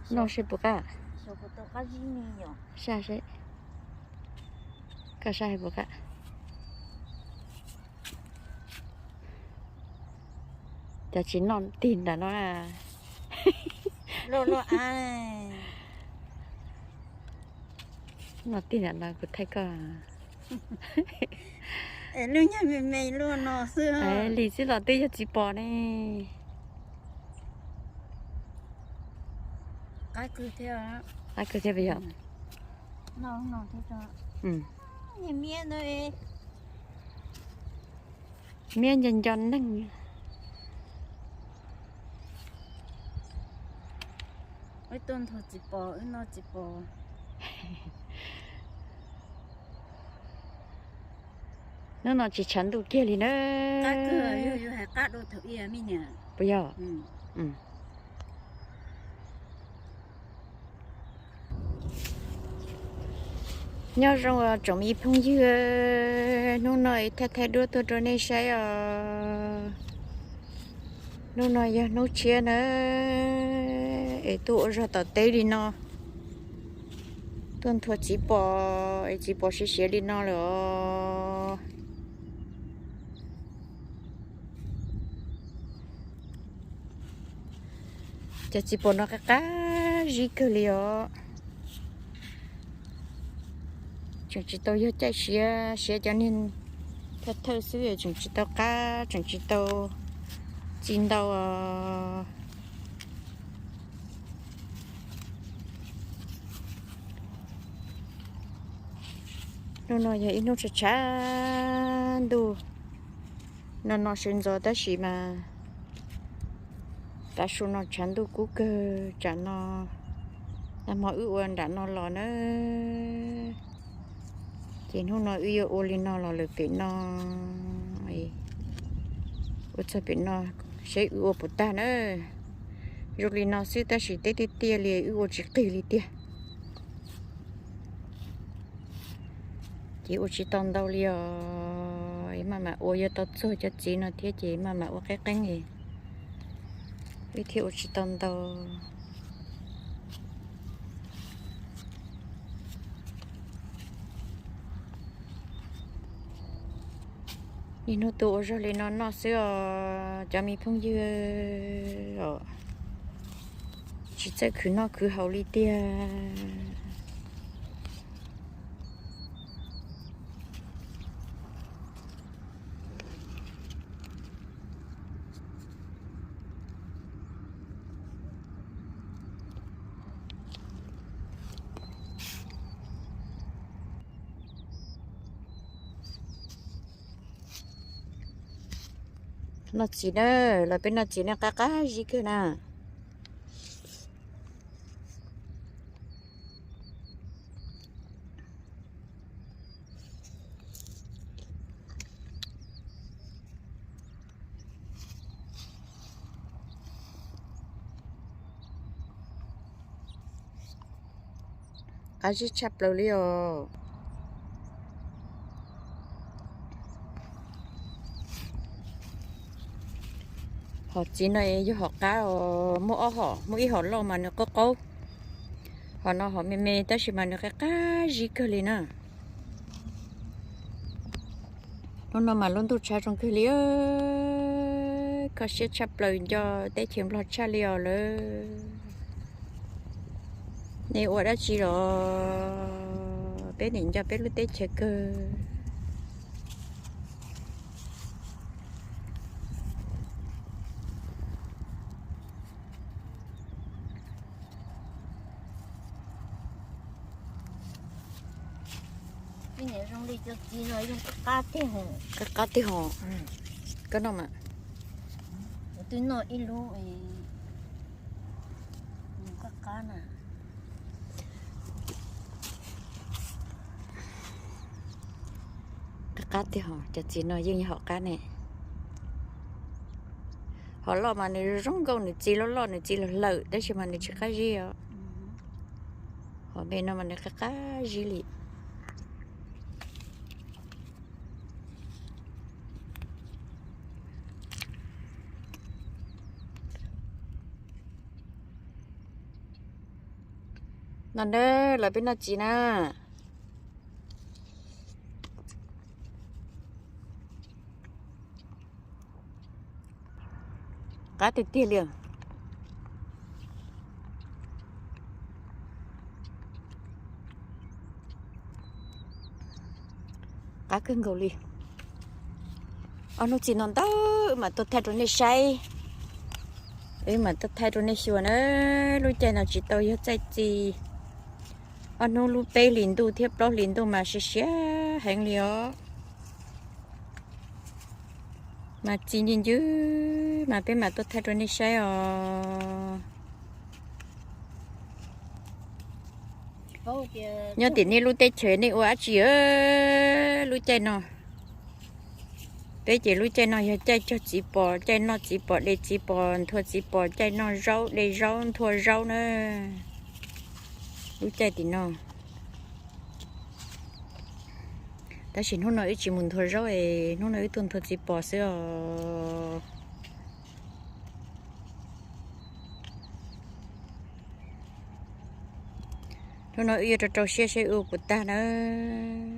Noj seb puas qab. Saj seb. Koj saj hais puas qab. Cov tsis noj tig nram no. Noj tig nram no kuv thaij koj. Li xwb los twb yog txiv pos ne. Qab kawg thiab puas yog? Miab nco nco neeg. Wb tuaj nthuav txiv pos, wb noj txiv pos. Hnub no tsis tshav ntuj kiag li na. Puas yog? Nyob zoo tsoom me phooj ywg, hnub no es thaij thaij duab tuaj rau nej saib os. Hnub no yog hnub tshiab na, es tuaj ua zog tom teb li no, tuaj nthuav txiv pos, es txiv pos siav siav li no lawm os. Cov txiv pos no qab qab zib kawg li os. Tseem tsis tau yog caij siav, siav cov niag thawj thawj xwb, tseem tsis tau qab, tseem tsis tau txi ntau. Hnub no yog ib hnub tshav tshav ntuj, no no sawv ntxov tab sis mas tav su no tshav ntuj kub kawg. Tsam no nag hmo wb ua nram no los na, ces hnub no wb yuav ua li no los lawm pem no, ua txog pem no seb wb ua puas tag na. Zoo li no xwb tab sis teb tiaj tiaj li wb ua tsis qig li tiag. Ces ua tsis tau ntau li os, maj mam ua, yuav tau txog cov txiv no thiab ces maj mam ua qeeb qeeb li, wb thiaj ua tsis tau ntau. Niaj hnub tuaj ua zog li no noj xwb os cov me phooj ywg os, tsis txawj khwv noj khwv haus li tiag. Noj txiv na, los peb noj txiv na, qab qab zib kawg na. Qab zib tshaj plaws li os. Hom txiv no yog hom qab os, muaj ob hom, muaj ib hom loj mas nws qaub qaub, hom no hom me me tab sis mas nws qab qab zib kawg li na. Hnub no mas lub ntuj tshav zoo kawg li, kho siab tshaj plaws, nco teb chaws Nplog tshaj li os lawm. Nej ua dab tsi los peb nim nco peb lub teb chaws kawg. Qab qab tiag hos. Koj noj mas. Twb noj ib lub, nws qab qab na. Qab qab tiag hos, cov txiv no yeej yog hom qab ne. Hom loj mas nws zoo nkauj, nws txi loj loj, nws txi lawm lawm tab sis mas nws tsis qab zib os. Hom me no mas nws qab qab zib li. No na, lawv peb noj txiv na. Qab tiag tiag li. Qab kawg nkaus li. Ob hnub txiv no ntau, wb mam tuaj thaij rau nej saib. Wb mam tuaj thaij rau nej xyuas na. Lub caij no tsis tau yog txaij txi. Ob hnub lub peb hlis ntuj thiab plaub hlis ntuj mas siav siav heev li os. Mas txi ncw ncw, mas peb mam tuaj thaij rau nej saib os. Nyob tim nej lub teb chaws nej ua dab tsi lub caij no? Peb ces lub caij no yog caij cog txiv pos, caij noj txiv pos, de txiv pos, nthua txiv pos, caij noj zaub, de zaub, nthua zaub na. Lub caij tim no. Tab sis hnub no wb tsis mus nthua zaub es hnub no wb tuaj nthua txiv pos xwb os. Hnub no wb yuav rau rau siab saib wb ua puas tag nawb.